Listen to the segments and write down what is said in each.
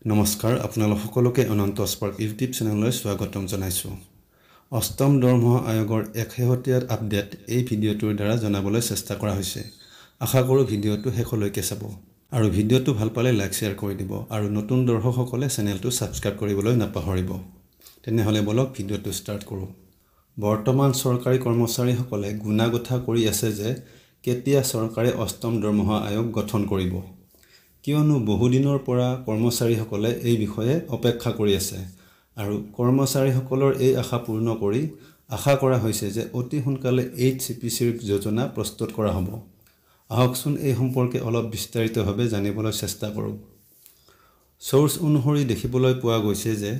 নমস্কাৰ, আপোনালোক সকলোকে অনন্ত স্পাৰ্ক ইউটিউব চেনেললৈ স্বাগতম জনাইছোঁ। অষ্টম দৰমহা আয়োগৰ এক শেহতীয়া আপডেট এই ভিডিঅ'টোৰ দ্বাৰা জনাবলৈ চেষ্টা কৰা হৈছে। আশা কৰোঁ ভিডিঅ'টো শেষলৈকে চাব আৰু ভিডিঅ'টো ভাল পালে লাইক, শ্বেয়াৰ কৰি দিব আৰু নতুন দৰ্শকসকলে চেনেলটো ছাবস্ক্ৰাইব কৰিবলৈ নাপাহৰিব। তেনেহ'লে বলক, ভিডিঅ'টো ষ্টাৰ্ট কৰোঁ। বৰ্তমান চৰকাৰী কৰ্মচাৰীসকলে গুণাগোথা কৰি আছে যে কেতিয়া চৰকাৰে অষ্টম দৰমহা আয়োগ গঠন কৰিব, কিয়নো বহুদিনৰ পৰা কৰ্মচাৰীসকলে এই বিষয়ে অপেক্ষা কৰি আছে। আৰু কৰ্মচাৰীসকলৰ এই আশা পূৰ্ণ কৰি আশা কৰা হৈছে যে অতি সোনকালে এইট চি পি চিৰ যোজনা প্ৰস্তুত কৰা হ'ব। আহকচোন, এই সম্পৰ্কে অলপ বিস্তাৰিতভাৱে জানিবলৈ চেষ্টা কৰোঁ। চ'ৰ্চ অনুসৰি দেখিবলৈ পোৱা গৈছে যে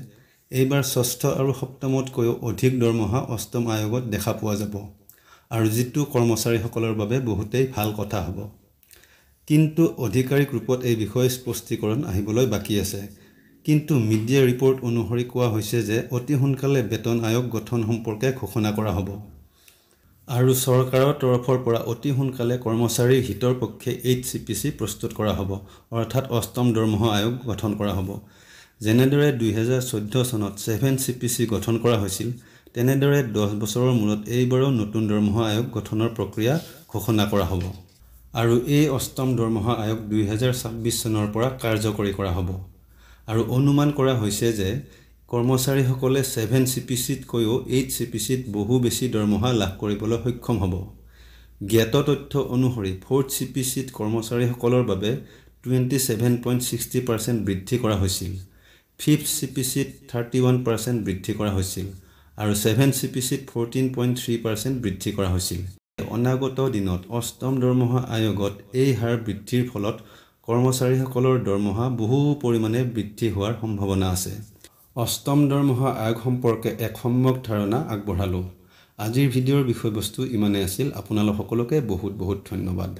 এইবাৰ ষষ্ঠ আৰু সপ্তমতকৈও অধিক দৰমহা অষ্টম আয়োগত দেখা পোৱা যাব আৰু যিটো কৰ্মচাৰীসকলৰ বাবে বহুতেই ভাল কথা হ'ব। কিন্তু আধিকাৰিক ৰূপত এই বিষয়ে স্পষ্টীকৰণ আহিবলৈ বাকী আছে। কিন্তু মিডিয়া ৰিপৰ্ট অনুসৰি কোৱা হৈছে যে অতি সোনকালে বেতন আয়োগ গঠন সম্পৰ্কে ঘোষণা কৰা হ'ব আৰু চৰকাৰৰ তৰফৰ পৰা অতি সোনকালে কৰ্মচাৰীৰ হিতৰ পক্ষে এইট চি পি চি প্ৰস্তুত কৰা হ'ব, অৰ্থাৎ অষ্টম দৰমহা আয়োগ গঠন কৰা হ'ব। যেনেদৰে 2014 চনত ছেভেন চি পি চি গঠন কৰা হৈছিল, তেনেদৰে 10 বছৰৰ মূৰত এইবাৰো নতুন দৰমহা আয়োগ গঠনৰ প্ৰক্ৰিয়া ঘোষণা কৰা হ'ব আৰু এই অষ্টম দৰমহা আয়োগ 2026 চনৰ পৰা কাৰ্যকৰী কৰা হ'ব। আৰু অনুমান কৰা হৈছে যে কৰ্মচাৰীসকলে ছেভেন চি পি চিতকৈও এইট চি পি চিত বহু বেছি দৰমহা লাভ কৰিবলৈ সক্ষম হ'ব। জ্ঞাত তথ্য অনুসৰি ফ'ৰ্থ চি পি চিত কৰ্মচাৰীসকলৰ বাবে 27.60% বৃদ্ধি কৰা হৈছিল, ফিফ্থ চি পি চিত 31% বৃদ্ধি কৰা হৈছিল আৰু ছেভেন চি পি চিত 14.3% বৃদ্ধি কৰা হৈছিল। অনাগত দিনত অষ্টম দৰমহা আয়োগত এই হাৰ বৃদ্ধিৰ ফলত কৰ্মচাৰীসকলৰ দৰমহা বহু পৰিমাণে বৃদ্ধি হোৱাৰ সম্ভাৱনা আছে। অষ্টম দৰমহা আয়োগ সম্পৰ্কে এক সম্যক ধাৰণা আগবঢ়ালোঁ। আজিৰ ভিডিঅ'ৰ বিষয়বস্তু ইমানেই আছিল। আপোনালোক সকলোকে বহুত বহুত ধন্যবাদ।